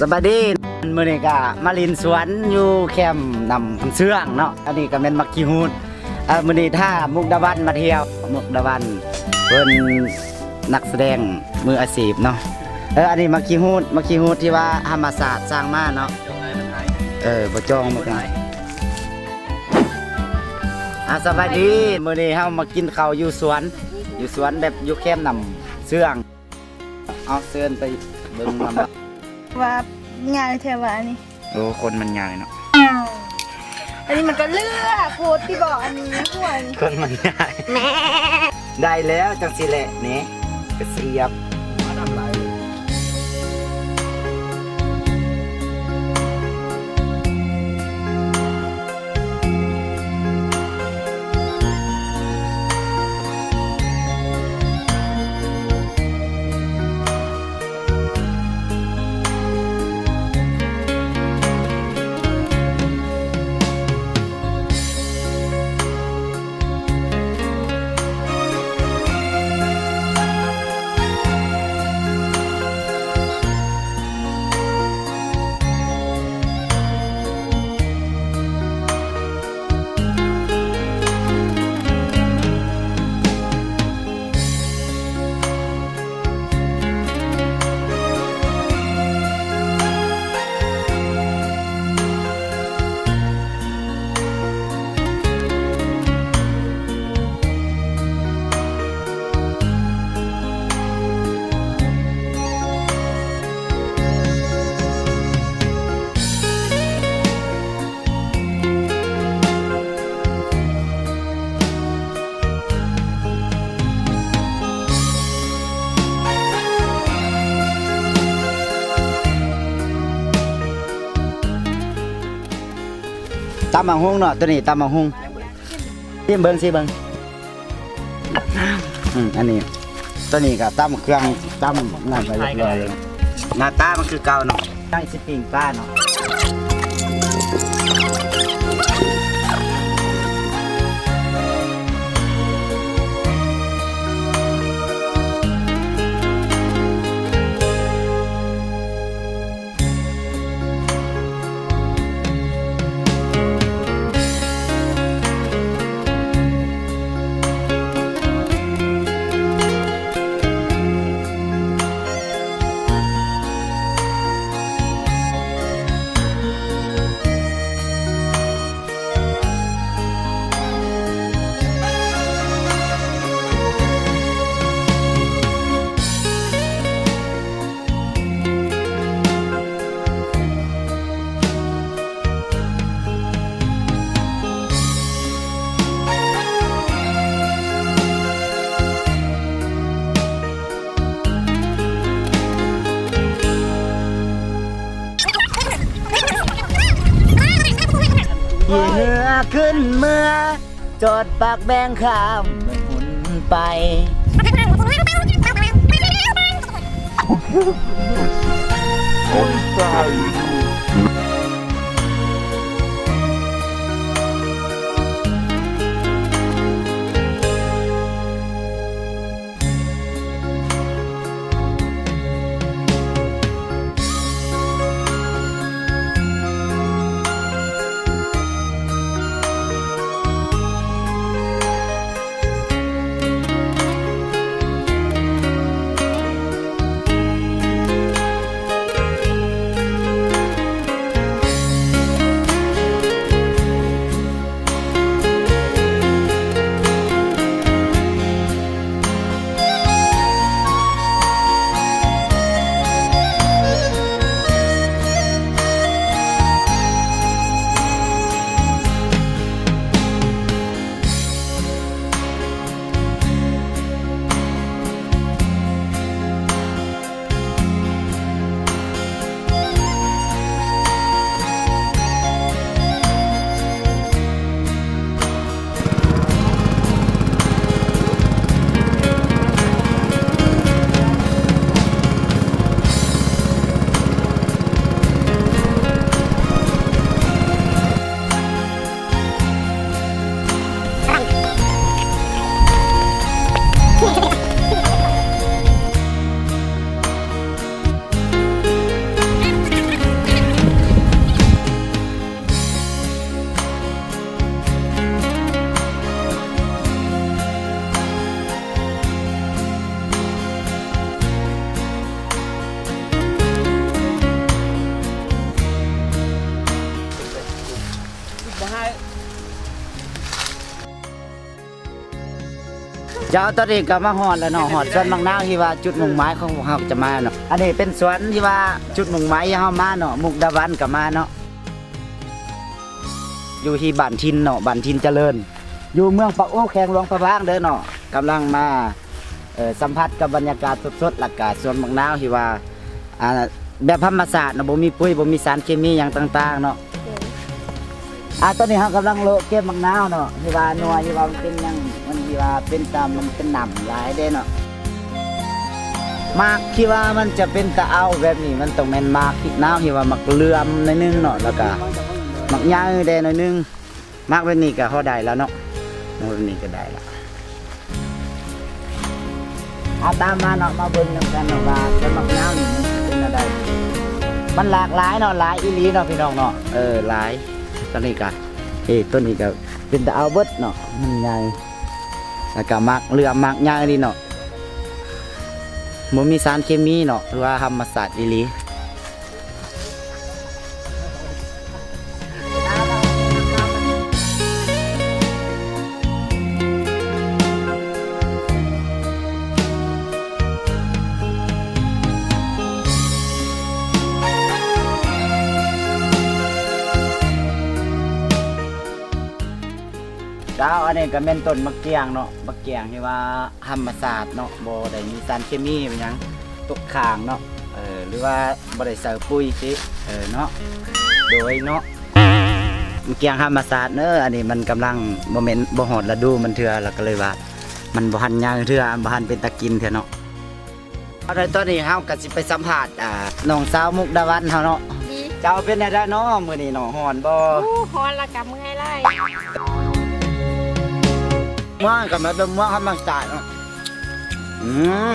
ສະບາຍດີ ມື້ນີ້ກະມາຫຼິ້ນສວນຢູ່ແຄມນ້ຳເຊື່ອງເນາະ. ອັນນີ້ກະແມ່ນໝາກຂີ້ຫູດ. ເອີ ມື້ນີ້ຖ້າມຸກດາວັນມາທ່ຽວ ມຸກດາວັນເພິ່ນນັກສະແດງມືອາຊີບເນາະ. ເອີ ອັນນີ້ໝາກຂີ້ຫູດ ໝາກຂີ້ຫູດທີ່ວ່າທຳມະຊາດສ້າງມາເນາະ. ເອີ ບໍ່ຈອງ ບໍ່ຈອງ. ອາ ສະບາຍດີ ມື້ນີ້ເຮົາມາກິນເຂົ້າຢູ່ສວນ ຢູ່ສວນແບບຢູ່ແຄມນ້ຳເຊື່ອງ. ເອົາ ເຊີນໄປເບິ່ງນຳ. ວ່າງ່າຍແທ້ວ່າອັນນີ້. ໂອ້ ຄົນມັນງ່າຍເນາະ. ອັນນີ້ມັນກະເລືອກໂພດຕິບໍ ອັນນີ້ຫົວນີ້ ຄົນມັນງ່າຍ. ໄດ້ແລ້ວ ຈັ່ງຊີ້ແຫຼະ ນີ້ກະສຽບ. ຕຳໝາກຫຸ່ງເນາະ ໂຕນີ້ຕຳໝາກຫຸ່ງ. ຊີມເບິ່ງ ຊີມເບິ່ງ. ອືມ ອັນນີ້ ໂຕນີ້ກະຕຳເຄື່ອງ ຕຳນັ້ນໄປຮຽບຮ້ອຍແລ້ວ. ໜ້າຕາມັນຄືເກົ່າເນາະ. ໄດ້ຊິປີ້ງປາເນາະ. ຂີ່ເຮືອຂຶ້ນເມືອ ຈອດປາກແບງ ຂ້າມແມ່ຫຸ່ນໄປ. ເຈົ້າ ຕອນນີ້ກໍມາຮອດແລ້ວເນາະ ຮອດສວນໝາກນາວທີ່ວ່າຈຸດມຸ່ງໝາຍຂອງພວກເຮົາຈະມາເນາະ. ອັນນີ້ເປັນສວນທີ່ວ່າຈຸດມຸ່ງໝາຍທີ່ເຮົາມາເນາະ ມຸກດາຫວັນກໍມາເນາະ. ຢູ່ທີ່ບ້ານຖິ່ນເນາະ ບ້ານຖິ່ນຈະເລີນ ຢູ່ເມືອງປາກໂອ ແຂວງຫຼວງພະບາງເດີເນາະ. ກຳລັງມາ ເອີ ສຳຜັດກັບບັນຍາກາດສົດໆ ແລ້ວກະສວນໝາກນາວທີ່ວ່າ ອ່າ ແບບທຳມະຊາດເນາະ ບໍ່ມີປຸ໋ຍ ບໍ່ມີສານເຄມີຫຍັງຕ່າງໆເນາະ. ໂດຍ ອ່າ ຕອນນີ້ເຮົາກຳລັງເລາະເກັບໝາກນາວເນາະ ທີ່ວ່າໜ່ວຍທີ່ວ່າມັນເປັນຫຍັງ ມັນທີ່ວ່າເປັນຕາ ມັນເປັນໜໍ່າຫຼາຍເດ້ເນາະ. ໝາກທີ່ວ່າມັນຈະເປັນຕາເອົາແບບນີ້ ມັນຕ້ອງແມ່ນໝາກນາວທີ່ວ່າໝາກເຫຼື້ອມໜ້ອຍໜຶ່ງເນາະ ແລ້ວກະໝາກໃຫຍ່ແດ່ໜ້ອຍໜຶ່ງ. ໝາກແບບນີ້ກໍພໍໄດ້ແລ້ວເນາະ ໝາກແບບນີ້ກໍໄດ້ລະ. ເອົາ ຕາມມາເນາະ ມາເບິ່ງນຳກັນເນາະວ່າຕົ້ນໝາກຍາວນີ້ມັນເປັນແນວໃດ. ມັນຫຼາກຫຼາຍເນາະ ຫຼາຍອີ່ຫຼີເນາະ ພີ່ນ້ອງເນາະ. ເອີ ຫຼາຍ ຕອນນີ້ກໍ ເອີ ຕົ້ນນີ້ກໍເປັນຕາເອົາເບິດເນາະ ມັນໃຫຍ່ ແລ້ວກໍໝາກເຫຼື້ອມໝາກໃຫຍ່ນີ້ເນາະ ບໍ່ມີສານເຄມີເນາະ ຖືວ່າທຳມະຊາດອີ່ຫຼີ. ເຈົ້າ ອັນນີ້ກໍແມ່ນຕົ້ນໝາກກ້ຽງເນາະ ໝາກກ້ຽງທີ່ວ່າທຳມະຊາດເນາະ ບໍ່ໄດ້ມີສານເຄມີຫຍັງຕົກຄ້າງເນາະ ເອີ ຫຼືວ່າບໍ່ໄດ້ໃສ່ປຸ໋ຍຕິ ເອີ ເນາະ. ໂດຍເນາະ ໝາກກ້ຽງທຳມະຊາດເດີ ອັນນີ້ມັນກຳລັງ ບໍ່ແມ່ນ ບໍ່ຮອດລະດູມັນເທື່ອ ແລ້ວກໍເລີຍວ່າມັນບໍ່ທັນໃຫຍ່ເທື່ອ ບໍ່ທັນເປັນຕາກິນເທື່ອເນາະ. ເອົາ ໃນຕອນນີ້ເຮົາກໍຊິໄປສຳພາດ ອ່າ ນ້ອງສາວມຸກດາຫວັນເຮົາເນາະ. ເຈົ້າ ເປັນແນວໃດເນາະມື້ນີ້ເນາະ ຮ້ອນບໍ່? ໂອ້ ຮ້ອນ ແລ້ວກໍເມື່ອຍຫຼາຍ. ມ່ວງກໍມາເບິ່ງມ່ວງທຳມະຊາດເນາະ. ອືມ.